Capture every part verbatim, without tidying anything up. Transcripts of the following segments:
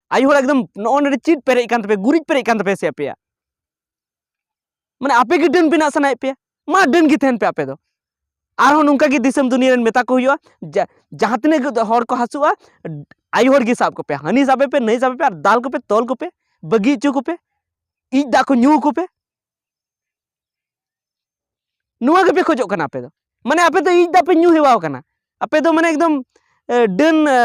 ᱟᱭᱳ ᱦᱚᱲ ᱮᱠᱫᱚᱢ ᱱᱚᱜᱼᱚ ᱱᱚᱰᱮ ᱪᱮᱫ ᱯᱮᱨᱮᱡ ᱠᱟᱱ ᱛᱟᱯᱮᱭᱟ, ᱜᱩᱨᱤᱡ ᱯᱮᱨᱮᱡ ᱠᱟᱱ ᱛᱟᱯᱮᱭᱟ ᱥᱮ ᱟᱯᱮᱭᱟᱜ? ᱢᱟᱱᱮ ᱟᱯᱮ ᱜᱮ ᱰᱟᱹᱱ ᱵᱮᱱᱟᱜ ᱥᱟᱱᱟᱭᱮᱫ ᱯᱮᱭᱟ, ᱢᱟ ᱰᱟᱹᱱ ᱜᱮ ᱛᱟᱦᱮᱱ ᱯᱮ ᱟᱯᱮ ᱫᱚ᱾ ᱟᱨᱦᱚᱸ ᱱᱚᱝᱠᱟ ᱜᱮ ᱫᱤᱥᱚᱢ ᱫᱩᱱᱤᱭᱟᱹ ᱨᱮᱱ ᱢᱮᱛᱟ ᱠᱚ ᱦᱩᱭᱩᱜᱼᱟ, ᱡᱟ-, ᱡᱟᱦᱟᱸ ᱛᱤᱱᱟᱹᱜ ᱜᱮ ᱦᱚᱲ ᱠᱚ ᱦᱟᱹᱥᱩᱜᱼᱟ, ᱟᱭᱳ ᱦᱚᱲ ᱜᱮ ᱥᱟᱵ ᱠᱚᱯᱮ, ᱦᱟᱹᱱᱤ ᱥᱟᱵᱮ ᱯᱮ, ᱱᱟᱹᱭ ᱥᱟᱵᱮ ᱯᱮ, ᱟᱨ ᱫᱟᱞ ᱠᱚᱯᱮ, ᱛᱚᱞ ᱠᱚᱯᱮ, ᱵᱟᱹᱜᱤ ᱦᱚᱪᱚ ᱠᱚᱯᱮ, ᱤᱡ ᱫᱟᱜ ᱠᱚ ᱧᱩ ᱠᱚᱯᱮ᱾ ᱱᱚᱣᱟ ᱜᱮᱯᱮ ᱠᱷᱚᱡᱚᱜ ᱠᱟᱱᱟ ᱟᱯᱮ ᱫᱚ᱾ ᱢᱟᱱᱮ ᱟᱯᱮ ᱫᱚ ᱤᱡ ᱫᱟᱜ ᱯᱮ ᱧᱩ ᱦᱮᱣᱟᱣ ᱠᱟᱱᱟ᱾ ᱟᱯᱮ ᱫᱚ ᱢᱟᱱᱮ ᱮᱠᱫᱚᱢ, ᱮ, ᱰᱟᱹᱱ, ᱮ,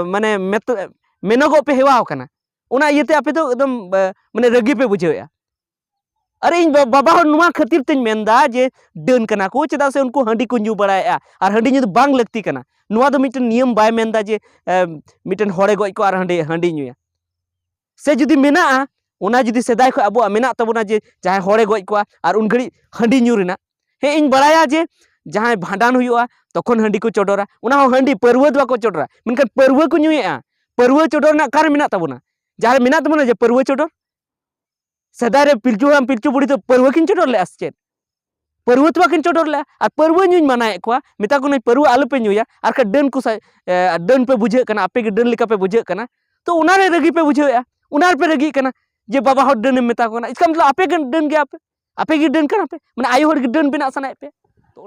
ᱢᱟᱱᱮ ᱢᱮᱛ-, ᱢᱮᱱᱚᱜᱚᱜ ᱯᱮ ᱦᱮᱣᱟᱣ ᱠᱟᱱᱟ᱾ ᱚᱱᱟ ᱤᱭᱟᱹᱛᱮ ᱟᱯᱮ ᱫᱚ ᱮᱠᱫᱚᱢ, ᱮ, ᱢᱟᱱᱮ ᱨᱟᱹᱜᱤ ᱯᱮ ᱵᱩᱡᱷᱟᱹᱣᱮᱫᱼᱟ᱾ ᱟᱨ ᱤᱧ ᱵᱟ-, ᱵᱟᱵᱟ ᱦᱚᱲ ᱱᱚᱣᱟ ᱠᱷᱟᱹᱛᱤᱨ ᱛᱮᱧ ᱢᱮᱱᱫᱟ ᱡᱮ ᱰᱟᱹᱱ ᱠᱟᱱᱟ ᱠᱚ, ᱪᱮᱫᱟᱜ ᱥᱮ ᱩᱱᱠᱩ ᱦᱟᱺᱰᱤ ᱠᱚ ᱧᱩ ᱵᱟᱲᱟᱭᱮᱫᱼᱟ, ᱟᱨ ᱦᱟᱺᱰᱤ ᱧᱩ ᱫᱚ ᱵᱟᱝ ᱞᱟᱹᱠᱛᱤ ᱠᱟᱱᱟ᱾ ᱱᱚᱣᱟ ᱫᱚ ᱢᱤᱫᱴᱮᱱ ᱱᱤᱭᱚᱢ ᱵᱟᱭ ᱢᱮᱱᱫᱟ ᱡᱮ, ᱮ, ᱢᱤᱫᱴᱮᱱ ᱦᱚᱲᱮ ᱜᱚᱡ ᱠᱚᱣᱟ ᱟᱨ ᱦᱟᱺᱰᱤ, ᱦᱟᱺᱰᱤ ᱧᱩᱭᱟ᱾ ᱥᱮ ᱡᱩᱫᱤ ᱢᱮᱱᱟᱜᱼᱟ, ᱚᱱᱟ ᱡᱩᱫᱤ ᱥᱮᱫᱟᱭ ᱠᱷᱚᱱ ᱟᱵᱚᱣᱟᱜ ᱢᱮᱱᱟᱜ ᱛᱟᱵᱚᱱᱟ ᱡᱮ ᱡᱟᱦᱟᱸᱭ ᱦᱚᱲᱮ ᱜᱚᱡ ᱠᱚᱣᱟ ᱟᱨ ᱩᱱ ᱜᱷᱟᱹᱲᱤᱡ ᱦᱟᱺᱰᱤ ᱧᱩ ᱨᱮᱱᱟᱜ, ᱦᱮᱸ, ᱤᱧ ᱵᱟᱲᱟᱭᱟ ᱡᱮ ᱡᱟᱦᱟᱸᱭ ᱵᱷᱟᱸᱰᱟᱱ ᱦᱩᱭᱩᱜᱼᱟ, ᱛᱚᱠᱷᱚᱱ ᱦᱟᱺᱰᱤ ᱠᱚ ᱪᱚᱰᱚᱨᱟ, ᱚᱱᱟ ᱦᱚᱸ ᱦᱟᱺᱰᱤ, ᱯᱟᱹᱨᱣᱟᱹ ᱫᱚ ᱵᱟᱠᱚ ᱪᱚᱰᱚᱨᱟ, ᱢᱮᱱᱠᱷᱟᱱ ᱯᱟᱹᱨᱣᱟᱹ ᱠᱚ ᱧᱩᱭᱮᱫᱼᱟ᱾ ᱯᱟᱹᱨᱣᱟᱹ ᱪᱚᱰᱚᱨ ᱨᱮᱱᱟᱜ ᱚᱠᱟᱨᱮ ᱢᱮᱱᱟᱜ ᱛᱟᱵᱚᱱᱟ? ᱡᱟᱦᱟᱸ ᱨᱮ ᱢᱮᱱᱟᱜ ᱛᱟᱵᱚᱱᱟ ᱡᱮ ᱯᱟᱹᱨᱣᱟᱹ ᱪᱚᱰᱚᱨ, ᱥᱮᱫᱟᱭ ᱨᱮ ᱯᱤᱞᱪᱩ ᱦᱟᱲᱟᱢ ᱯᱤᱞᱪᱩ ᱵᱩᱲᱦᱤ ᱫᱚ ᱯᱟᱹᱨᱣᱟᱹ ᱠᱤᱱ ᱪᱚᱰᱚᱨ ᱞᱮᱫᱼᱟ ᱥᱮ ᱪᱮᱫ? ᱯᱟᱹᱨᱣᱟᱹ ᱛᱚ ᱵᱟᱹᱠᱤᱱ ᱪᱚᱰᱚᱨ ᱞᱮᱫᱼᱟ᱾ ᱟᱨ ᱯᱟᱹᱨᱣᱟᱹ ᱧᱩᱧ ᱢᱟᱱᱟᱭᱮᱫ ᱠᱚᱣᱟ, ᱢᱮᱛᱟ ᱠᱚ ᱠᱟᱹᱱᱟᱹᱧ, "ᱯᱟᱹᱨᱣᱟᱹ ᱟᱞᱚᱯᱮ ᱧᱩᱭᱟ, ᱟᱨ ᱠᱷᱟᱡ ᱰᱟᱹᱱ ᱠᱚ ᱥᱟᱭ-, ᱮ, ᱰᱟᱹᱱ ᱯᱮ ᱵᱩᱡᱷᱟᱹᱜ ᱠᱟᱱᱟ, ᱟᱯᱮ ᱜᱮ ᱰᱟᱹᱱ ᱞᱮᱠᱟ ᱯᱮ ᱵᱩᱡᱷᱟᱹᱜ ᱠᱟᱱᱟ᱾" ᱛᱚ ᱚᱱᱟ ᱨᱮ ᱨᱟᱹᱜᱤ ᱯᱮ ᱵᱩᱡᱷᱟᱹᱣᱮᱫᱼᱟ, ᱚᱱᱟ ᱨᱮᱯᱮ ᱨᱟᱹᱜᱤᱜ ᱠᱟᱱᱟ ᱡᱮ ᱵᱟᱵᱟ ᱦᱚᱲ ᱰᱟᱹᱱᱮᱢ ᱢᱮᱛᱟ ᱠᱚ ᱠᱟᱱᱟ᱾ ᱤᱥᱠᱟ ᱢᱚᱛᱞᱚᱵ ᱟᱯᱮ ᱜᱮ ᱰᱟᱹᱱ ᱜᱮᱭᱟ ᱯᱮ, ᱟᱯᱮ ᱜᱮ ᱰᱟᱹᱱ ᱠᱟᱱᱟ ᱯᱮ, ᱢᱟᱱᱮ ᱟᱭᱳ ᱦᱚᱲ ᱜᱮ ᱰᱟᱹᱱ ᱵᱮᱱᱟᱜ ᱥᱟᱱᱟᱭᱮᱫ ᱯᱮᱭᱟ᱾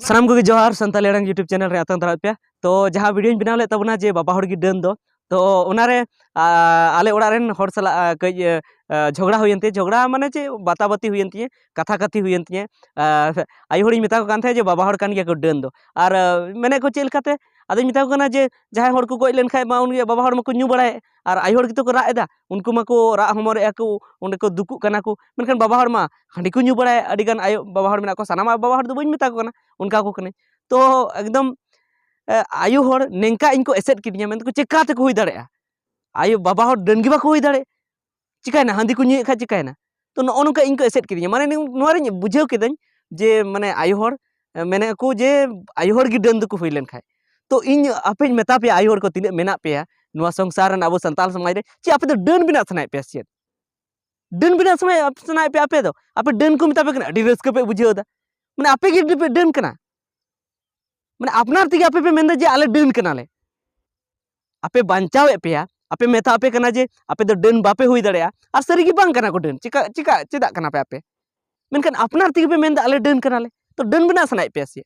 ᱥᱟᱱᱟᱢ ᱠᱚᱜᱮ ᱡᱚᱦᱟᱨ, ᱥᱟᱱᱛᱟᱲᱤ ᱟᱲᱟᱝ YouTube channel ᱨᱮ ᱟᱛᱟᱝ ᱫᱟᱨᱟᱢ ᱯᱮᱭᱟ᱾ ᱛᱚ ᱡᱟᱦᱟᱸ video ᱧ ᱵᱮᱱᱟᱣ ᱞᱮᱫ ᱛᱟᱵᱚᱱᱟ ᱡᱮ ᱵᱟᱵᱟ ᱦᱚᱲ ᱜᱮ ᱰᱟᱹᱱ ᱫᱚ, ᱛᱚ ᱚᱱᱟᱨᱮ, ᱟ, ᱟᱞᱮ ᱚᱲᱟᱜ ᱨᱮᱱ ᱦᱚᱲ ᱥᱟᱞᱟᱜ, ᱟ, ᱠᱟᱹᱡ, ᱟ, ᱡᱷᱚᱜᱽᱲᱟ ᱦᱩᱭᱮᱱ ᱛᱤᱧᱟᱹ, ᱡᱷᱚᱜᱽᱲᱟ ᱢᱟᱱᱮ ᱪᱮᱫ, ᱵᱟᱛᱟ ᱵᱟᱹᱛᱤ ᱦᱩᱭᱮᱱ ᱛᱤᱧᱟᱹ, ᱠᱟᱛᱷᱟ ᱠᱟᱛᱷᱤ ᱦᱩᱭᱮᱱ ᱛᱤᱧᱟᱹ᱾ ᱟ, ᱟᱭᱳ ᱦᱚᱲᱤᱧ ᱢᱮᱛᱟ ᱠᱚ ᱠᱟᱱ ᱛᱟᱦᱮᱸᱫ ᱡᱮ ᱵᱟᱵᱟ ᱦᱚᱲ ᱠᱟᱱ ᱜᱮᱭᱟ ᱠᱚ ᱰᱟᱹᱱ ᱫᱚ, ᱟᱨ, ᱟ, ᱢᱮᱱᱮᱫ ᱠᱚ ᱪᱮᱫ ᱞᱮᱠᱟᱛᱮ? ᱟᱫᱚᱧ ᱢᱮᱛᱟ ᱠᱚ ᱠᱟᱱᱟ ᱡᱮ ᱡᱟᱦᱟᱸᱭ ᱦᱚᱲ ᱠᱚ ᱜᱚᱡ ᱞᱮᱱᱠᱷᱟᱡ ᱢᱟ ᱩᱱᱤ ᱵᱟᱵᱟ ᱦᱚᱲ ᱢᱟᱠᱚ ᱧᱩ ᱵᱟᱲᱟᱭᱮᱫ, ᱟᱨ ᱟᱭᱳ ᱦᱚᱲ ᱜᱮᱛᱚ ᱠᱚ ᱨᱟᱜ ᱮᱫᱟ, ᱩᱱᱠᱩ ᱢᱟᱠᱚ ᱨᱟᱜ ᱦᱚᱢᱚᱨᱮᱫᱼᱟ ᱠᱚ, ᱚᱸᱰᱮ ᱠᱚ ᱫᱩᱠᱩᱜ ᱠᱟᱱᱟ ᱠᱚ, ᱢᱮᱱᱠᱷᱟᱱ ᱵᱟᱵᱟ ᱦᱚᱲ ᱢᱟ ᱦᱟᱺᱰᱤ ᱠᱚ ᱧᱩ ᱵᱟᱲᱟᱭᱟ᱾ ᱟᱹᱰᱤ ᱜᱟᱱ ᱟᱭᱳ ᱵᱟᱵᱟ ᱦᱚᱲ ᱢᱮᱱᱟᱜ ᱠᱚᱣᱟ, ᱥᱟᱱᱟᱢ ᱟᱭᱳ ᱵᱟᱵᱟ ᱦᱚᱲ ᱫᱚ ᱵᱟᱹᱧ ᱢᱮᱛᱟ ᱠᱚ ᱠᱟᱱᱟ, ᱚᱱᱠᱟ ᱠᱚ ᱠᱟᱹᱱᱟᱹᱧ᱾ ᱛᱚ ᱮᱠᱫᱚᱢ, ᱮ, ᱟᱭᱳ ᱦᱚᱲ ᱱᱮᱝᱠᱟ ᱤᱧ ᱠᱚ ᱮᱥᱮᱫ ᱠᱤᱫᱤᱧᱟ, ᱢᱮᱱᱛᱮ ᱠᱚ ᱪᱮᱠᱟ ᱛᱮᱠᱚ ᱦᱩᱭ ᱫᱟᱲᱮᱭᱟᱜᱼᱟ? ᱟᱭᱳ ᱵᱟᱵᱟ ᱦᱚᱲ ᱰᱟᱹᱱ ᱜᱮ ᱵᱟᱠᱚ ᱦᱩᱭ ᱫᱟᱲᱮᱭᱟᱜᱼᱟ᱾ ᱪᱤᱠᱟᱭᱱᱟ? ᱦᱟᱺᱰᱤ ᱠᱚ ᱧᱩᱭᱮᱫ ᱠᱷᱟᱡ ᱪᱤᱠᱟᱭᱱᱟ? ᱛᱚ ᱱᱚᱜᱼᱚ ᱱᱚᱝᱠᱟ ᱤᱧ ᱠᱚ ᱮᱥᱮᱫ ᱠᱤᱫᱤᱧᱟ᱾ ᱢᱟᱱᱮ ᱱᱤᱭᱟᱹ, ᱱᱚᱣᱟ ᱨᱤᱧ ᱵᱩᱡᱷᱟᱹᱣ ᱠᱤᱫᱟᱹᱧ ᱡᱮ ᱢᱟᱱᱮ ᱟᱭᱳ ᱦᱚᱲ, ᱮ, ᱢᱮᱱᱮᱫ ᱠᱚ ᱡᱮ ᱟᱭᱳ ᱦᱚᱲ ᱜᱮ ᱰᱟᱹᱱ ᱫᱚᱠᱚ ᱦᱩᱭ ᱞᱮᱱ ᱠᱷᱟᱡ᱾ ᱛᱚ ᱤᱧ ᱟᱯᱮᱧ ᱢᱮᱛᱟ ᱯᱮᱭᱟ, ᱟᱭᱳ ᱦᱚᱲ ᱠᱚ ᱛᱤᱱᱟᱹᱜ ᱢᱮᱱᱟᱜ ᱯᱮᱭᱟ ᱱᱚᱣᱟ ᱥᱚᱝᱥᱟᱨ ᱨᱮᱱ, ᱟᱵᱚ ᱥᱟᱱᱛᱟᱲ ᱥᱚᱢᱟᱡᱽ ᱨᱮ, ᱪᱮᱫ ᱟᱯᱮ ᱫᱚ ᱰᱟᱹᱱ ᱵᱮᱱᱟᱜ ᱥᱟᱱᱟᱭᱮᱫ ᱯᱮᱭᱟ ᱥᱮ ᱪᱮᱫ? ᱰᱟᱹᱱ ᱵᱮᱱᱟᱜ ᱥᱟᱱᱟᱭᱮᱫ, ᱥᱟᱱᱟᱭᱮᱫ ᱯᱮᱭᱟ ᱟᱯᱮ ᱫᱚ? ᱟᱯᱮ ᱰᱟᱹᱱ ᱠᱚ ᱢᱮᱛᱟ ᱯᱮ ᱠᱟᱱᱟ, ᱟᱹᱰᱤ ᱨᱟᱹᱥᱠᱟᱹ ᱯᱮ ᱵᱩᱡᱷᱟᱹᱣ ᱮᱫᱟ᱾ ᱢᱟᱱᱮ ᱟᱯᱮ ᱜᱮ ᱰᱟᱹᱱ ᱠᱟᱱᱟ᱾ ᱢᱟᱱᱮ ᱟᱯᱱᱟᱨ ᱛᱮᱜᱮ ᱟᱯᱮ ᱯᱮ ᱢᱮᱱᱫᱟ ᱡᱮ ᱟᱞᱮ ᱰᱟᱹᱱ ᱠᱟᱱᱟᱞᱮ᱾ ᱟᱯᱮ ᱵᱟᱧᱪᱟᱣᱮᱫ ᱯᱮᱭᱟ, ᱟᱯᱮ ᱢᱮᱛᱟ ᱟᱯᱮ ᱠᱟᱱᱟ ᱡᱮ ᱟᱯᱮ ᱫᱚ ᱰᱟᱹᱱ ᱵᱟᱯᱮ ᱦᱩᱭ ᱫᱟᱲᱮᱭᱟᱜᱼᱟ, ᱟᱨ ᱥᱟᱹᱨᱤ ᱜᱮ ᱵᱟᱝ ᱠᱟᱱᱟ ᱠᱚ ᱰᱟᱹᱱ᱾ ᱪᱮᱠᱟ ᱪᱮᱠᱟ ᱪᱮᱫᱟᱜ ᱠᱟᱱᱟ ᱯᱮ ᱟᱯᱮ? ᱢᱮᱱᱠᱷᱟᱱ ᱟᱯᱱᱟᱨ ᱛᱮᱜᱮ ᱯᱮ ᱢᱮᱱᱫᱟ ᱟᱞᱮ ᱰᱟᱹᱱ ᱠᱟᱱᱟᱞᱮ, ᱛᱚ ᱰᱟᱹᱱ ᱵᱮᱱᱟᱜ ᱥᱟᱱᱟᱭᱮᱫ ᱯᱮᱭᱟ ᱥᱮ?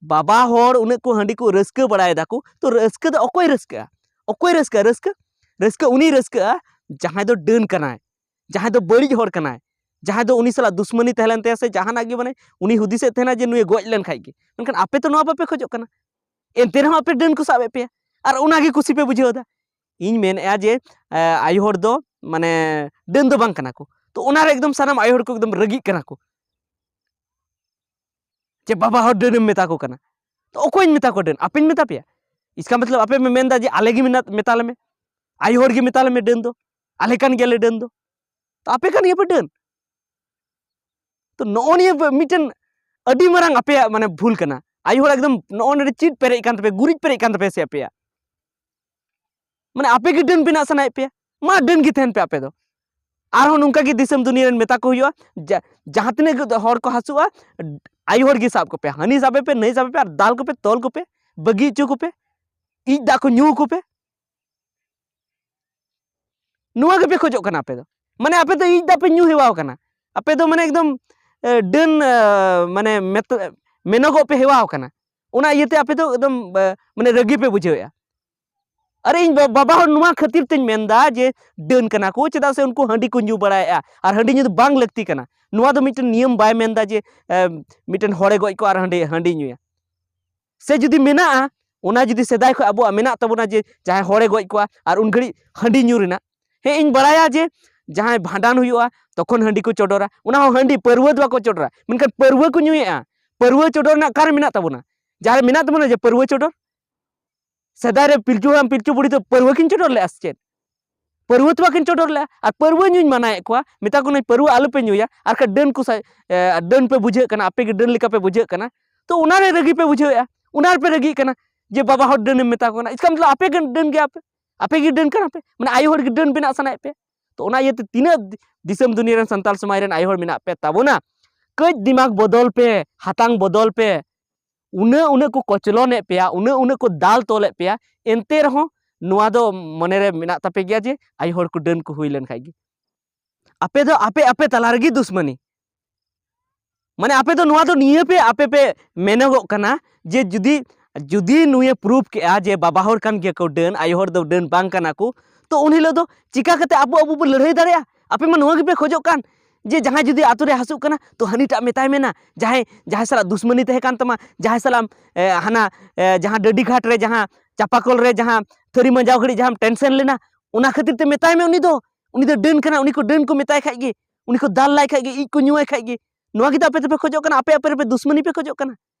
ᱵᱟᱵᱟ ᱦᱚᱲ ᱩᱱᱟᱹᱜ ᱠᱚ ᱦᱟᱺᱰᱤ ᱠᱚ ᱨᱟᱹᱥᱠᱟᱹ ᱵᱟᱲᱟᱭ ᱫᱟᱠᱚ, ᱛᱚ ᱨᱟᱹᱥᱠᱟᱹ ᱫᱚ ᱚᱠᱚᱭ ᱨᱟᱹᱥᱠᱟᱹᱜᱼᱟ? ᱚᱠᱚᱭ ᱨᱟᱹᱥᱠᱟᱹᱜᱼᱟ? ᱨᱟᱹᱥᱠᱟᱹ, ᱨᱟᱹᱥᱠᱟᱹ ᱩᱱᱤᱭ ᱨᱟᱹᱥᱠᱟᱹᱜᱼᱟ ᱡᱟᱦᱟᱸᱭ ᱫᱚ ᱰᱟᱹᱱ ᱠᱟᱱᱟᱭ, ᱡᱟᱦᱟᱸᱭ ᱫᱚ ᱵᱟᱹᱲᱤᱡ ᱦᱚᱲ ᱠᱟᱱᱟᱭ, ᱡᱟᱦᱟᱸᱭ ᱫᱚ ᱩᱱᱤ ᱥᱟᱞᱟᱜ ᱫᱩᱥᱢᱟᱱᱤ ᱛᱟᱦᱮᱸ ᱞᱮᱱ ᱛᱟᱭᱟ ᱥᱮ ᱡᱟᱦᱟᱱᱟᱜ ᱜᱮ, ᱢᱟᱱᱮ ᱩᱱᱤ ᱦᱩᱫᱤᱥᱮᱫ ᱛᱟᱦᱮᱱᱟ ᱡᱮ ᱱᱩᱭᱮ ᱜᱚᱡ ᱞᱮᱱ ᱠᱷᱟᱡ ᱜᱮ᱾ ᱢᱮᱱᱠᱷᱟᱱ ᱟᱯᱮ ᱛᱚ ᱱᱚᱣᱟ ᱵᱟᱯᱮ ᱠᱷᱚᱡᱚᱜ ᱠᱟᱱᱟ, ᱮᱱᱛᱮ ᱨᱮᱦᱚᱸ ᱟᱯᱮ ᱰᱟᱹᱱ ᱠᱚ ᱥᱟᱵᱮᱫ ᱯᱮᱭᱟ ᱟᱨ ᱚᱱᱟ ᱜᱮ ᱠᱩᱥᱤ ᱯᱮ ᱵᱩᱡᱷᱟᱹᱣ ᱮᱫᱟ᱾ ᱤᱧ ᱢᱮᱱᱮᱫᱼᱟ ᱡᱮ ᱮ, ᱟᱭᱳ ᱦᱚᱲ ᱫᱚ ᱢᱟᱱᱮ ᱰᱟᱹᱱ ᱫᱚ ᱵᱟᱝ ᱠᱟᱱᱟ ᱠᱚ, ᱛᱚ ᱚᱱᱟᱨᱮ ᱮᱠᱫᱚᱢ ᱥᱟᱱᱟᱢ ᱟᱭᱳ ᱦᱚᱲ ᱠᱚ ᱮᱠᱫᱚᱢ ᱨᱟᱹᱜᱤᱜ ᱠᱟᱱᱟ ᱠᱚ ᱡᱮ ᱵᱟᱵᱟ ᱦᱚᱲ ᱰᱟᱹᱱᱮᱢ ᱢᱮᱛᱟ ᱠᱚ ᱠᱟᱱᱟ᱾ ᱛᱚ ᱚᱠᱚᱭᱧ ᱢᱮᱛᱟ ᱠᱚᱣᱟ ᱰᱟᱹᱱ? ᱟᱯᱮᱧ ᱢᱮᱛᱟ ᱯᱮᱭᱟ? ᱤᱥᱠᱟ ᱢᱚᱛᱞᱚᱵ ᱟᱯᱮ ᱯᱮ ᱢᱮᱱᱫᱟ ᱡᱮ ᱟᱞᱮ ᱜᱮ ᱢᱮᱱᱟ-, ᱢᱮᱛᱟ ᱞᱮᱢᱮ, ᱟᱭᱳ ᱦᱚᱲ ᱜᱮ ᱢᱮᱛᱟ ᱞᱮᱢᱮ ᱰᱟᱹᱱ ᱫᱚ, ᱟᱞᱮ ᱠᱟᱱ ᱜᱮᱭᱟᱞᱮ ᱰᱟᱹᱱ ᱫᱚ᱾ ᱛᱚ ᱟᱯᱮ ᱠᱟᱱ ᱜᱮᱭᱟᱯᱮ ᱰᱟᱹᱱ᱾ ᱛᱚ ᱱᱚᱜᱼᱚ ᱱᱤᱭᱟᱹ ᱵ-, ᱢᱤᱫᱴᱮᱱ ᱟᱹᱰᱤ ᱢᱟᱨᱟᱝ ᱟᱯᱮᱭᱟᱜ ᱢᱟᱱᱮ ᱵᱷᱩᱞ ᱠᱟᱱᱟ᱾ ᱟᱭᱳ ᱦᱚᱲ ᱮᱠᱫᱚᱢ ᱱᱚᱜᱼᱚ ᱱᱚᱰᱮ ᱪᱮᱫ ᱯᱮᱨᱮᱡ ᱠᱟᱱ ᱛᱟᱯᱮᱭᱟ, ᱜᱩᱨᱤᱡ ᱯᱮᱨᱮᱡ ᱠᱟᱱ ᱛᱟᱯᱮᱭᱟ ᱥᱮ ᱟᱯᱮᱭᱟᱜ? ᱢᱟᱱᱮ ᱟᱯᱮ ᱜᱮ ᱰᱟᱹᱱ ᱵᱮᱱᱟᱜ ᱥᱟᱱᱟᱭᱮᱫ ᱯᱮᱭᱟ, ᱢᱟ ᱰᱟᱹᱱ ᱜᱮ ᱛᱟᱦᱮᱱ ᱯᱮ ᱟᱯᱮ ᱫᱚ᱾ ᱟᱨᱦᱚᱸ ᱱᱚᱝᱠᱟ ᱜᱮ ᱫᱤᱥᱚᱢ ᱫᱩᱱᱤᱭᱟᱹ ᱨᱮᱱ ᱢᱮᱛᱟ ᱠᱚ ᱦᱩᱭᱩᱜᱼᱟ, ᱡᱟ-, ᱡᱟᱦᱟᱸ ᱛᱤᱱᱟᱹᱜ ᱜᱮ ᱦᱚᱲ ᱠᱚ ᱦᱟᱹᱥᱩᱜᱼᱟ, ᱟᱭᱳ ᱦᱚᱲ ᱜᱮ ᱥᱟᱵ ᱠᱚᱯᱮ, ᱦᱟᱹᱱᱤ ᱥᱟᱵᱮ ᱯᱮ, ᱱᱟᱹᱭ ᱥᱟᱵᱮ ᱯᱮ, ᱟᱨ ᱫᱟᱞ ᱠᱚᱯᱮ, ᱛᱚᱞ ᱠᱚᱯᱮ, ᱵᱟᱹᱜᱤ ᱦᱚᱪᱚ ᱠᱚᱯᱮ, ᱤᱡ ᱫᱟᱜ ᱠᱚ ᱧᱩ ᱠᱚᱯᱮ᱾ ᱱᱚᱣᱟ ᱜᱮᱯᱮ ᱠᱷᱚᱡᱚᱜ ᱠᱟᱱᱟ ᱟᱯᱮ ᱫᱚ᱾ ᱢᱟᱱᱮ ᱟᱯᱮ ᱫᱚ ᱤᱡ ᱫᱟᱜ ᱯᱮ ᱧᱩ ᱦᱮᱣᱟᱣ ᱠᱟᱱᱟ᱾ ᱟᱯᱮ ᱫᱚ ᱢᱟᱱᱮ ᱮᱠᱫᱚᱢ, ᱮ, ᱰᱟᱹᱱ, ᱮ, ᱢᱟᱱᱮ ᱢᱮᱛ-, ᱢᱮᱱᱚᱜᱚᱜ ᱯᱮ ᱦᱮᱣᱟᱣ ᱠᱟᱱᱟ᱾ ᱚᱱᱟ ᱤᱭᱟᱹᱛᱮ ᱟᱯᱮ ᱫᱚ ᱮᱠᱫᱚᱢ, ᱮ, ᱢᱟᱱᱮ ᱨᱟᱹᱜᱤ ᱯᱮ ᱵᱩᱡᱷᱟᱹᱣᱮᱫᱼᱟ᱾ ᱟᱨᱮ ᱤᱧ ᱵᱟ-, ᱵᱟᱵᱟ ᱦᱚᱲ ᱱᱚᱣᱟ ᱠᱷᱟᱹᱛᱤᱨ ᱛᱮᱧ ᱢᱮᱱᱫᱟ ᱡᱮ ᱰᱟᱹᱱ ᱠᱟᱱᱟ ᱠᱚ, ᱪᱮᱫᱟᱜ ᱥᱮ ᱩᱱᱠᱩ ᱦᱟᱺᱰᱤ ᱠᱚ ᱧᱩ ᱵᱟᱲᱟᱭᱮᱫᱼᱟ, ᱟᱨ ᱦᱟᱺᱰᱤ ᱧᱩ ᱫᱚ ᱵᱟᱝ ᱞᱟᱹᱠᱛᱤ ᱠᱟᱱᱟ᱾ ᱱᱚᱣᱟ ᱫᱚ ᱢᱤᱫᱴᱮᱱ ᱱᱤᱭᱚᱢ ᱵᱟᱭ ᱢᱮᱱᱫᱟ ᱡᱮ, ᱮ, ᱢᱤᱫᱴᱮᱱ ᱦᱚᱲᱮ ᱜᱚᱡ ᱠᱚᱣᱟ ᱟᱨ ᱦᱟᱺᱰᱤ, ᱦᱟᱺᱰᱤ ᱧᱩᱭᱟ᱾ ᱥᱮ ᱡᱩᱫᱤ ᱢᱮᱱᱟᱜᱼᱟ, ᱚᱱᱟ ᱡᱩᱫᱤ ᱥᱮᱫᱟᱭ ᱠᱷᱚᱱ ᱟᱵᱚᱣᱟᱜ ᱢᱮᱱᱟᱜ ᱛᱟᱵᱚᱱᱟ ᱡᱮ ᱡᱟᱦᱟᱸᱭ ᱦᱚᱲᱮ ᱜᱚᱡ ᱠᱚᱣᱟ ᱟᱨ ᱩᱱ ᱜᱷᱟᱹᱲᱤᱡ ᱦᱟᱺᱰᱤ ᱧᱩ ᱨᱮᱱᱟᱜ, ᱦᱮᱸ, ᱤᱧ ᱵᱟᱲᱟᱭᱟ ᱡᱮ ᱡᱟᱦᱟᱸᱭ ᱵᱷᱟᱸᱰᱟᱱ ᱦᱩᱭᱩᱜᱼᱟ ᱛᱚᱠᱷᱚᱱ ᱦᱟᱺᱰᱤ ᱠᱚ ᱪᱚᱰᱚᱨᱟ, ᱚᱱᱟ ᱦᱚᱸ ᱦᱟᱺᱰᱤ, ᱯᱟᱹᱨᱣᱟᱹ ᱫᱚ ᱵᱟᱠᱚ ᱪᱚᱰᱚᱨᱟ, ᱢᱮᱱᱠᱷᱟᱱ ᱯᱟᱹᱨᱣᱟᱹ ᱠᱚ ᱧᱩᱭᱮᱫᱼᱟ᱾ ᱯᱟᱹᱨᱣᱟᱹ ᱪᱚᱰᱚᱨ ᱨᱮᱱᱟᱜ ᱚᱠᱟᱨᱮ ᱢᱮᱱᱟᱜ ᱛᱟᱵᱚᱱᱟ? ᱡᱟᱦᱟᱸ ᱨᱮ ᱢᱮᱱᱟᱜ ᱛᱟᱵᱚᱱᱟ ᱡᱮ ᱯᱟᱹᱨᱣᱟᱹ ᱪᱚᱰᱚᱨ, ᱥᱮᱫᱟᱭ ᱨᱮ ᱯᱤᱞᱪᱩ ᱦᱟᱲᱟᱢ ᱯᱤᱞᱪᱩ ᱵᱩᱲᱦᱤ ᱫᱚ ᱯᱟᱹᱨᱣᱟᱹ ᱠᱤᱱ ᱪᱚᱰᱚᱨ ᱞᱮᱫᱼᱟ ᱥᱮ ᱪᱮᱫ? ᱯᱟᱹᱨᱣᱟᱹ ᱛᱚ ᱵᱟᱹᱠᱤᱱ ᱪᱚᱰᱚᱨ ᱞᱮᱫᱼᱟ᱾ ᱟᱨ ᱯᱟᱹᱨᱣᱟᱹ ᱧᱩᱧ ᱢᱟᱱᱟᱭᱮᱫ ᱠᱚᱣᱟ, ᱢᱮᱛᱟ ᱠᱚ ᱠᱟᱹᱱᱟᱹᱧ, "ᱯᱟᱹᱨᱣᱟᱹ ᱟᱞᱚᱯᱮ ᱧᱩᱭᱟ", ᱟᱨ ᱠᱷᱟᱡ ᱰᱟᱹᱱ ᱠᱚ ᱥᱟᱭ-, ᱮ, ᱰᱟᱹᱱ ᱯᱮ ᱵᱩᱡᱷᱟᱹᱜ ᱠᱟᱱᱟ, ᱟᱯᱮ ᱜᱮ ᱰᱟᱹᱱ ᱞᱮᱠᱟ ᱯᱮ ᱵᱩᱡᱷᱟᱹᱜ ᱠᱟᱱᱟ᱾ ᱛᱚ ᱚᱱᱟᱨᱮ ᱨᱟᱹᱜᱤ ᱯᱮ ᱵᱩᱡᱷᱟᱹᱣᱮᱫᱼᱟ, ᱚᱱᱟ ᱨᱮᱯᱮ ᱨᱟᱹᱜᱤᱜ ᱠᱟᱱᱟ ᱡᱮ ᱵᱟᱵᱟ ᱦᱚᱲ ᱰᱟᱹᱱᱮᱢ ᱢᱮᱛᱟ ᱠᱚ ᱠᱟᱱᱟ᱾ ᱤᱥᱠᱟ ᱢᱚᱛᱞᱚᱵ ᱟᱯᱮ ᱜᱮ ᱰᱟᱹᱱ ᱜᱮᱭᱟ ᱯᱮ, ᱟᱯᱮ ᱜᱮ ᱰᱟᱹᱱ ᱠᱟᱱᱟ ᱯᱮ, ᱢᱟᱱᱮ ᱟᱭᱳ ᱦᱚᱲ ᱜᱮ ᱰᱟᱹᱱ ᱵᱮᱱᱟᱜ ᱥᱟᱱᱟᱭᱮᱫ ᱯᱮ᱾ ᱛᱚ ᱚᱱᱟ ᱤᱭᱟᱹᱛᱮ ᱛᱤᱱᱟᱹᱜ ᱫᱤᱥᱚᱢ ᱫᱩᱱᱤᱭᱟᱹ ᱨᱮᱱ ᱥᱟᱱᱛᱟᱲ ᱥᱚᱢᱟᱡᱽ ᱨᱮᱱ ᱟᱭᱳ ᱦᱚᱲ ᱢᱮᱱᱟᱜ ᱯᱮ ᱛᱟᱵᱚᱱᱟ, ᱠᱟᱹᱡ ᱫᱤᱢᱟᱜᱽ ᱵᱚᱫᱚᱞ ᱯᱮ, ᱦᱟᱛᱟᱝ ᱵᱚᱫᱚᱞ ᱯᱮ᱾ ᱩᱱᱟᱹᱜ, ᱩᱱᱟᱹᱜ ᱠᱚ ᱠᱚᱪᱞᱚᱱᱮᱫ ᱯᱮᱭᱟ, ᱩᱱᱟᱹᱜ, ᱩᱱᱟᱹᱜ ᱠᱚ ᱫᱟᱞ ᱛᱚᱞᱮᱫ ᱯᱮᱭᱟ, ᱮᱱᱛᱮ ᱨᱮᱦᱚᱸ ᱱᱚᱣᱟ ᱫᱚ ᱢᱚᱱᱮᱨᱮ ᱢᱮᱱᱟᱜ ᱛᱟᱯᱮ ᱜᱮᱭᱟ ᱡᱮ ᱟᱭᱳ ᱦᱚᱲ ᱠᱚ ᱰᱟᱹᱱ ᱠᱚ ᱦᱩᱭ ᱞᱮᱱ ᱠᱷᱟᱡ ᱜᱮ᱾ ᱟᱯᱮ ᱫᱚ ᱟᱯᱮ ᱟᱯᱮ ᱛᱟᱞᱟ ᱨᱮᱜᱮ ᱫᱩᱥᱢᱟᱱᱤ᱾ ᱢᱟᱱᱮ ᱟᱯᱮ ᱫᱚ ᱱᱚᱣᱟ ᱫᱚ ᱱᱤᱭᱟᱹ ᱯᱮ ᱟᱯᱮ ᱯᱮ ᱢᱮᱱᱚᱜᱚᱜ ᱠᱟᱱᱟ ᱡᱮ ᱡᱩᱫᱤ, ᱡᱩᱫᱤ ᱱᱩᱭᱮ prove ᱠᱮᱜᱼᱟ ᱡᱮ ᱵᱟᱵᱟ ᱦᱚᱲ ᱠᱟᱱ ᱜᱮᱭᱟ ᱠᱚ ᱰᱟᱹᱱ, ᱟᱭᱳ ᱦᱚᱲ ᱫᱚ ᱰᱟᱹᱱ ᱵᱟᱝ ᱠᱟᱱᱟ ᱠᱚ, ᱛᱚ ᱩᱱ ᱦᱤᱞᱳᱜ ᱫᱚ ᱪᱤᱠᱟ ᱠᱟᱛᱮ ᱟᱵᱚ ᱟᱵᱚ ᱵᱚ ᱞᱟᱹᱲᱦᱟᱹᱭ ᱫᱟᱲᱮᱭᱟᱜᱼᱟ? ᱟᱯᱮ ᱢᱟ ᱱᱚᱣᱟ ᱜᱮᱯᱮ ᱠᱷᱚᱡᱚᱜ ᱠᱟᱱ ᱡᱮ ᱡᱟᱦᱟᱸᱭ ᱡᱩᱫᱤ ᱟᱛᱳ ᱨᱮ ᱦᱟᱹᱥᱩᱜ ᱠᱟᱱᱟ, ᱛᱚ ᱦᱟᱹᱱᱤᱴᱟᱜ ᱢᱮᱛᱟᱭ ᱢᱮ ᱱᱟ, ᱡᱟᱦᱟᱸᱭ, ᱡᱟᱦᱟᱸᱭ ᱥᱟᱞᱟᱜ ᱫᱩᱥᱢᱟᱹᱱᱤ ᱛᱟᱦᱮᱸ ᱠᱟᱱ ᱛᱟᱢᱟ, ᱡᱟᱦᱟᱸᱭ ᱥᱟᱞᱟᱜ ᱮ, ᱦᱟᱱᱟ ᱮ, ᱡᱟᱦᱟᱸ ᱰᱟᱹᱰᱤ ᱜᱷᱟᱴ ᱨᱮ ᱡᱟᱦᱟᱸ ᱪᱟᱯᱟᱠᱚᱞ ᱨᱮ ᱡᱟᱦᱟᱸ ᱛᱷᱟᱹᱨᱤ ᱢᱟᱸᱡᱟᱣ ᱜᱷᱟᱹᱲᱤᱡ ᱡᱟᱦᱟᱸᱢ tension ᱞᱮᱱᱟ, ᱚᱱᱟ ᱠᱷᱟᱹᱛᱤᱨ ᱛᱮ ᱢᱮᱛᱟᱭ ᱢᱮ ᱩᱱᱤ ᱫᱚ, ᱩᱱᱤ ᱫᱚ ᱰᱟᱹᱱ ᱠᱟᱱᱟ, ᱩᱱᱤ ᱠᱚ ᱰᱟᱹᱱ ᱠᱚ ᱢᱮᱛᱟᱭ ᱠᱷᱟᱡ ᱜᱮ, ᱩᱱᱤ ᱠᱚ ᱫᱟᱞ ᱞᱟᱭ ᱠᱷᱟᱡ ᱜᱮ, ᱤᱡ ᱠᱚ ᱧᱩᱣᱟᱭ ᱠᱷᱟᱡ ᱜᱮ᱾ ᱱᱚᱣᱟ ᱜᱮ ᱫᱚ ᱟᱯᱮ ᱫᱚᱯᱮ ᱠᱷᱚᱡᱚᱜ ᱠᱟᱱᱟ, ᱟᱯᱮ ᱟᱯᱮ ᱨᱮᱯᱮ ᱫᱩᱥᱢᱟᱹᱱᱤ ᱯᱮ ᱠᱷᱚᱡᱚᱜ ᱠᱟᱱᱟ᱾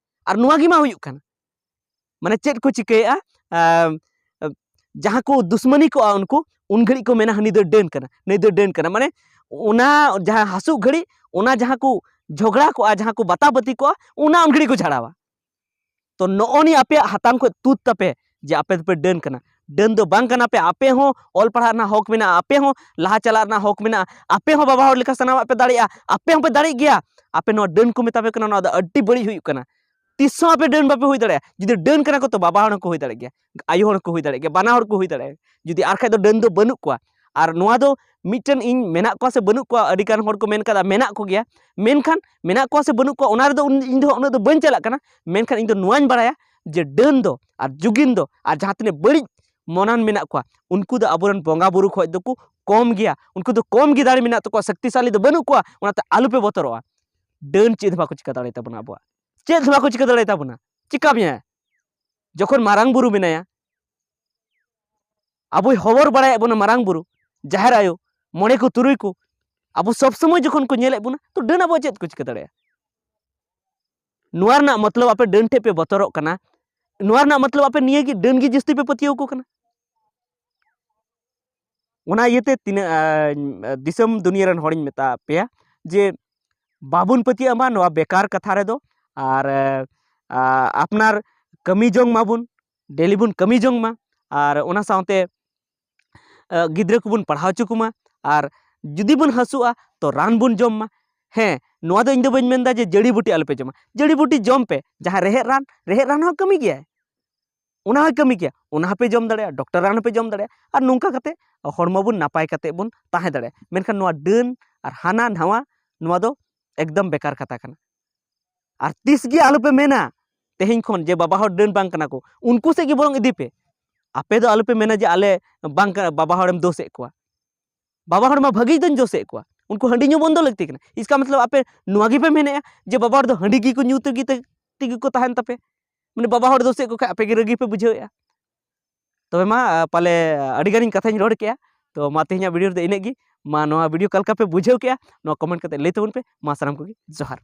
ᱟᱨ ᱱᱚᱣᱟ ᱜᱮ ᱢᱟ ᱦᱩᱭᱩᱜ ᱠᱟᱱᱟ᱾ ᱢᱟᱱᱮ ᱪᱮᱫ ᱠᱚ ᱪᱤᱠᱟᱹᱭᱮᱫᱼᱟ? ᱟᱢ, ᱡᱟᱦᱟᱸ ᱠᱚ ᱫᱩᱥᱢᱟᱹᱱᱤ ᱠᱚᱜᱼᱟ ᱩᱱᱠᱩ, ᱩᱱ ᱜᱷᱟᱹᱲᱤᱡ ᱠᱚ ᱢᱮᱱᱟ ᱦᱟᱹᱱᱤ ᱫᱚ ᱰᱟᱹᱱ ᱠᱟᱱᱟ, ᱱᱩᱭ ᱫᱚ ᱰᱟᱹᱱ ᱠᱟᱱᱟ᱾ ᱢᱟᱱᱮ ᱚᱱᱟ ᱡᱟᱦᱟᱸ ᱦᱟᱹᱥᱩ ᱜᱷᱟᱹᱲᱤᱡ, ᱚᱱᱟ ᱡᱟᱦᱟᱸ ᱠᱚ ᱡᱷᱚᱜᱽᱲᱟ ᱠᱚᱜᱼᱟ, ᱡᱟᱦᱟᱸ ᱠᱚ ᱵᱟᱛᱟ ᱵᱟᱹᱛᱤ ᱠᱚᱜᱼᱟ, ᱚᱱᱟ ᱩᱱ ᱜᱷᱟᱹᱲᱤᱡ ᱠᱚ ᱡᱷᱟᱲᱟᱣᱟ᱾ ᱛᱚ ᱱᱚᱜᱼᱚ ᱱᱤᱭᱟᱹ ᱟᱯᱮᱭᱟᱜ ᱦᱟᱛᱟᱝ ᱠᱷᱚᱱ ᱛᱩᱫ ᱛᱟᱯᱮ ᱡᱮ ᱟᱯᱮ ᱫᱚᱯᱮ ᱰᱟᱹᱱ ᱠᱟᱱᱟ᱾ ᱰᱟᱹᱱ ᱫᱚ ᱵᱟᱝ ᱠᱟᱱᱟ ᱯᱮ, ᱟᱯᱮ ᱦᱚᱸ ᱚᱞ ᱯᱟᱲᱦᱟᱜ ᱨᱮᱱᱟᱜ ᱦᱚᱠ ᱢᱮᱱᱟᱜᱼᱟ, ᱟᱯᱮ ᱦᱚᱸ ᱞᱟᱦᱟ ᱪᱟᱞᱟᱜ ᱨᱮᱱᱟᱜ ᱦᱚᱠ ᱢᱮᱱᱟᱜᱼᱟ, ᱟᱯᱮ ᱦᱚᱸ ᱵᱟᱵᱟ ᱦᱚᱲ ᱞᱮᱠᱟ ᱥᱟᱱᱟᱢᱟᱜ ᱯᱮ ᱫᱟᱲᱮᱭᱟᱜᱼᱟ, ᱟᱯᱮ ᱦᱚᱸᱯᱮ ᱫᱟᱲᱮᱜ ᱜᱮᱭᱟ᱾ ᱟᱯᱮ ᱱᱚᱣᱟ ᱰᱟᱹᱱ ᱠᱚ ᱢᱮᱛᱟ ᱯᱮ ᱠᱟᱱᱟ, ᱱᱚᱣᱟ ᱫᱚ ᱟᱹᱰᱤ ᱵᱟᱹᱲᱤᱡ ᱦᱩᱭᱩᱜ ᱠᱟᱱᱟ᱾ ᱛᱤᱥ ᱦᱚᱸ ᱟᱯᱮ ᱰᱟᱹᱱ ᱵᱟᱯᱮ ᱦᱩᱭ ᱫᱟᱲᱮᱭᱟᱜᱼᱟ᱾ ᱡᱩᱫᱤ ᱰᱟᱹᱱ ᱠᱟᱱᱟ ᱠᱚ ᱛᱚ ᱵᱟᱵᱟ ᱦᱚᱲ ᱦᱚᱸᱠᱚ ᱦᱩᱭ ᱫᱟᱲᱮᱭᱟᱜ ᱜᱮᱭᱟ, ᱟᱭᱳ ᱦᱚᱲ ᱦᱚᱸᱠᱚ ᱦᱩᱭ ᱫᱟᱲᱮᱭᱟᱜ ᱜᱮᱭᱟ, ᱵᱟᱱᱟ ᱦᱚᱲ ᱠᱚ ᱦᱩᱭ ᱫᱟᱲᱮᱭᱟᱜᱼᱟ᱾ ᱡᱩᱫᱤ ᱟᱨ ᱠᱷᱟᱡ ᱫᱚ ᱰᱟᱹᱱ ᱫᱚ ᱵᱟᱹᱱᱩᱜ ᱠᱚᱣᱟ᱾ ᱟᱨ ᱱᱚᱣᱟ ᱫᱚ ᱢᱤᱫᱴᱮᱱ ᱤᱧ ᱢᱮᱱᱟᱜ ᱠᱚᱣᱟ ᱥᱮ ᱵᱟᱹᱱᱩᱜ ᱠᱚᱣᱟ, ᱟᱹᱰᱤ ᱜᱟᱱ ᱦᱚᱲ ᱠᱚ ᱢᱮᱱ ᱠᱟᱫᱟ ᱢᱮᱱᱟᱜ ᱠᱚᱜᱮᱭᱟ, ᱢᱮᱱᱠᱷᱟᱱ ᱢᱮᱱᱟᱜ ᱠᱚᱣᱟ ᱥᱮ ᱵᱟᱹᱱᱩᱜ ᱠᱚᱣᱟ ᱚᱱᱟ ᱨᱮᱫᱚ ᱩᱱ-, ᱤᱧ ᱫᱚ ᱩᱱᱟᱹᱜ ᱫᱚ ᱵᱟᱹᱧ ᱪᱟᱞᱟᱜ ᱠᱟᱱᱟ᱾ ᱢᱮᱱᱠᱷᱟᱱ ᱤᱧ ᱫᱚ ᱱᱚᱣᱟᱧ ᱵᱟᱲᱟᱭᱟ ᱡᱮ ᱰᱟᱹᱱ ᱫᱚ ᱟᱨ ᱡᱩᱜᱤᱱ ᱫᱚ ᱟᱨ ᱡᱟᱦᱟᱸ ᱛᱤᱱᱟᱹᱜ ᱵᱟᱹᱲᱤᱡ ᱢᱚᱱᱟᱱ ᱢᱮᱱᱟᱜ ᱠᱚᱣᱟ, ᱩᱱᱠᱩ ᱫᱚ ᱟᱵᱚᱨᱮᱱ ᱵᱚᱸᱜᱟ ᱵᱩᱨᱩ ᱠᱷᱚᱡ ᱫᱚᱠᱚ ᱠᱚᱢ ᱜᱮᱭᱟ᱾ ᱩᱱᱠᱩ ᱫᱚ ᱠᱚᱢ ᱜᱮ ᱫᱟᱲᱮ ᱢᱮᱱᱟᱜ ᱛᱟᱠᱚᱣᱟ, ᱥᱚᱠᱛᱤᱥᱟᱞᱤ ᱫᱚ ᱵᱟᱹᱱᱩᱜ ᱠᱚᱣᱟ᱾ ᱚᱱᱟᱛᱮ ᱟᱞᱚᱯᱮ ᱵᱚᱛᱚᱨᱚᱜᱼᱟ᱾ ᱰᱟᱹᱱ ᱪᱮᱫ ᱦᱚᱸ ᱵᱟᱠᱚ ᱪᱤᱠᱟ ᱫᱟᱲᱮᱭᱟᱛᱟᱵᱚᱱᱟ, ᱟᱵᱚᱣᱟᱜ ᱪᱮᱫ ᱦᱚᱸ ᱵᱟᱠᱚ ᱪᱤᱠᱟ ᱫᱟᱲᱮᱭᱟᱛᱟᱵᱚᱱᱟ᱾ ᱪᱤᱠᱟ ᱢᱮᱭᱟ ᱡᱚᱠᱷᱚᱱ ᱢᱟᱨᱟᱝ ᱵᱩᱨᱩ ᱢᱮᱱᱟᱭᱟ, ᱟᱵᱚᱭ ᱦᱚᱵᱚᱨ ᱵᱟᱲᱟᱭᱮᱫ ᱵᱚᱱᱟ, ᱢᱟᱨᱟᱝ ᱵᱩᱨᱩ, ᱡᱟᱦᱮᱨ ᱟᱭᱳ, ᱢᱚᱬᱮ ᱠᱚ ᱛᱩᱨᱩᱭ ᱠᱚ, ᱟᱵᱚ ᱥᱚᱵ ᱥᱚᱢᱚᱭ ᱡᱚᱠᱷᱚᱱ ᱠᱚ ᱧᱮᱞᱮᱫ ᱵᱚᱱᱟ, ᱛᱚ ᱰᱟᱹᱱ ᱟᱵᱚᱣᱟᱜ ᱪᱮᱫ ᱠᱚ ᱪᱤᱠᱟᱹ ᱫᱟᱲᱮᱭᱟᱜᱼᱟ? ᱱᱚᱣᱟ ᱨᱮᱱᱟᱜ ᱢᱚᱛᱞᱚᱵ ᱟᱯᱮ ᱰᱟᱹᱱ ᱴᱷᱮᱡ ᱯᱮ ᱵᱚᱛᱚᱨᱚᱜ ᱠᱟᱱᱟ, ᱱᱚᱣᱟ ᱨᱮᱱᱟᱜ ᱢᱚᱛᱞᱚᱵ ᱟᱯᱮ ᱱᱤᱭᱟᱹ ᱜᱮ ᱰᱟᱹᱱ ᱜᱮ ᱡᱟᱹᱥᱛᱤ ᱯᱮ ᱯᱟᱹᱛᱭᱟᱹᱣ ᱟᱠᱚ ᱠᱟᱱᱟ᱾ ᱚᱱᱟ ᱤᱭᱟᱹᱛᱮ ᱛᱤᱱᱟᱹᱜ, ᱟᱸ, ᱫᱤᱥᱚᱢ ᱫᱩᱱᱤᱭᱟᱹ ᱨᱮᱱ ᱦᱚᱲᱤᱧ ᱢᱮᱛᱟ ᱯᱮᱭᱟ ᱡᱮ ᱵᱟᱵᱚᱱ ᱯᱟᱹᱛᱭᱟᱹᱜ ᱢᱟ ᱱᱚᱣᱟ ᱵᱮᱠᱟᱨ ᱠᱟᱛᱷᱟ ᱨᱮᱫᱚ᱾ ᱟᱨ, ᱟᱸ, ᱟᱯᱱᱟᱨ ᱠᱟᱹᱢᱤ ᱡᱚᱝ ᱢᱟᱵᱚᱱ, ᱰᱮᱞᱤ ᱵᱚᱱ ᱠᱟᱹᱢᱤ ᱡᱚᱝ ᱢᱟ᱾ ᱟᱨ ᱚᱱᱟ ᱥᱟᱶᱛᱮ, ᱟᱸ, ᱜᱤᱫᱽᱨᱟᱹ ᱠᱚᱵᱚᱱ ᱯᱟᱲᱦᱟᱣ ᱦᱚᱪᱚ ᱠᱚᱢᱟ᱾ ᱟᱨ ᱡᱩᱫᱤ ᱵᱚᱱ ᱦᱟᱹᱥᱩᱜᱼᱟ ᱛᱚ ᱨᱟᱱ ᱵᱚᱱ ᱡᱚᱢ ᱢᱟ᱾ ᱦᱮᱸ, ᱱᱚᱣᱟ ᱫᱚ ᱤᱧ ᱫᱚ ᱵᱟᱹᱧ ᱢᱮᱱᱫᱟ ᱡᱮ ᱡᱟᱹᱲᱤ ᱵᱩᱴᱤ ᱟᱞᱚᱯᱮ ᱡᱚᱢᱟ, ᱡᱟᱹᱲᱤ ᱵᱩᱴᱤ ᱡᱚᱢ ᱯᱮ, ᱡᱟᱦᱟᱸ ᱨᱮᱦᱮᱫ ᱨᱟᱱ, ᱨᱮᱦᱮᱫ ᱨᱟᱱ ᱦᱚᱸ ᱠᱟᱹᱢᱤ ᱜᱮᱭᱟᱭ᱾ ᱚᱱᱟ ᱦᱚᱸᱭ ᱠᱟᱹᱢᱤ ᱜᱮᱭᱟ, ᱚᱱᱟ ᱦᱚᱸᱯᱮ ᱡᱚᱢ ᱫᱟᱲᱮᱭᱟᱜᱼᱟ, ᱰᱚᱠᱴᱚᱨ ᱨᱟᱱ ᱦᱚᱸᱯᱮ ᱡᱚᱢ ᱫᱟᱲᱮᱭᱟᱜᱼᱟ, ᱟᱨ ᱱᱚᱝᱠᱟ ᱠᱟᱛᱮ ᱦᱚᱲᱢᱚ ᱵᱚᱱ ᱱᱟᱯᱟᱭ ᱠᱟᱛᱮ ᱵᱚᱱ ᱛᱟᱦᱮᱸ ᱫᱟᱲᱮᱭᱟᱜᱼᱟ᱾ ᱢᱮᱱᱠᱷᱟᱱ ᱱᱚᱣᱟ ᱰᱟᱹᱱ ᱟᱨ ᱦᱟᱱᱟ ᱱᱟᱣᱟ, ᱱᱚᱣᱟ ᱫᱚ ᱮᱠᱫᱚᱢ ᱵᱮᱠᱟᱨ ᱠᱟᱛᱷᱟ ᱠᱟᱱᱟ᱾ ᱟᱨ ᱛᱤᱥ ᱜᱮ ᱟᱞᱚᱯᱮ ᱢᱮᱱᱟ ᱛᱮᱦᱮᱧ ᱠᱷᱚᱱ ᱡᱮ ᱵᱟᱵᱟ ᱦᱚᱲ ᱰᱟᱹᱱ ᱵᱟᱝ ᱠᱟᱱᱟ ᱠᱚ, ᱩᱱᱠᱩ ᱥᱮᱫ ᱜᱮ ᱵᱚᱨᱚᱝ ᱤᱫᱤ ᱯᱮ᱾ ᱟᱯᱮ ᱫᱚ ᱟᱞᱚᱯᱮ ᱢᱮᱱᱟ ᱡᱮ ᱟᱞᱮ ᱵᱟᱝ ᱠᱟ-, ᱵᱟᱵᱟ ᱦᱚᱲᱮᱢ ᱫᱳᱥᱮᱫ ᱠᱚᱣᱟ᱾ ᱵᱟᱵᱟ ᱦᱚᱲ ᱢᱟ ᱵᱷᱟᱹᱜᱤ ᱫᱚᱧ ᱫᱳᱥᱮᱫ ᱠᱚᱣᱟ, ᱩᱱᱠᱩ ᱦᱟᱺᱰᱤ ᱧᱩ ᱵᱚᱱᱫᱚ ᱞᱟᱹᱠᱛᱤ ᱠᱟᱱᱟ᱾ ᱤᱥᱠᱟ ᱢᱚᱛᱞᱚᱵ ᱟᱯᱮ ᱱᱚᱣᱟ ᱜᱮᱯᱮ ᱢᱮᱱᱮᱫᱼᱟ ᱡᱮ ᱵᱟᱵᱟ ᱦᱚᱲ ᱫᱚ ᱦᱟᱺᱰᱤ ᱜᱮᱠᱚ ᱧᱩ ᱛᱮᱜᱮ ᱛᱮ-, ᱛᱮᱜᱮ ᱠᱚ ᱛᱟᱦᱮᱱ ᱛᱟᱯᱮ, ᱢᱟᱱᱮ ᱵᱟᱵᱟ ᱦᱚᱲ ᱫᱳᱥᱮᱫ ᱠᱚ ᱠᱷᱟᱡ ᱟᱯᱮ ᱜᱮ ᱨᱟᱹᱜᱤ ᱯᱮ ᱵᱩᱡᱷᱟᱹᱣᱮᱫᱼᱟ᱾ ᱛᱚᱵᱮ ᱢᱟ, ᱟ, ᱯᱟᱞᱮ ᱟᱹᱰᱤ ᱜᱟᱱᱤᱧ ᱠᱟᱛᱷᱟᱧ ᱨᱚᱲ ᱠᱮᱜᱼᱟ᱾ ᱛᱚ ᱢᱟ ᱛᱮᱦᱮᱧᱟᱜ video ᱨᱮᱫᱚ ᱤᱱᱟᱹᱜ ᱜᱮ᱾ ᱢᱟ ᱱᱚᱣᱟ video ᱚᱠᱟ ᱞᱮᱠᱟ ᱯᱮ ᱵᱩᱡᱷᱟᱹᱣ ᱠᱮᱜᱼᱟ, ᱱᱚᱣᱟ comment ᱠᱟᱛᱮ ᱞᱟᱹᱭ ᱛᱟᱵᱚᱱ ᱯᱮ᱾ ᱢᱟ ᱥᱟᱱᱟᱢ ᱠᱚᱜᱮ ᱡᱚᱦᱟᱨ᱾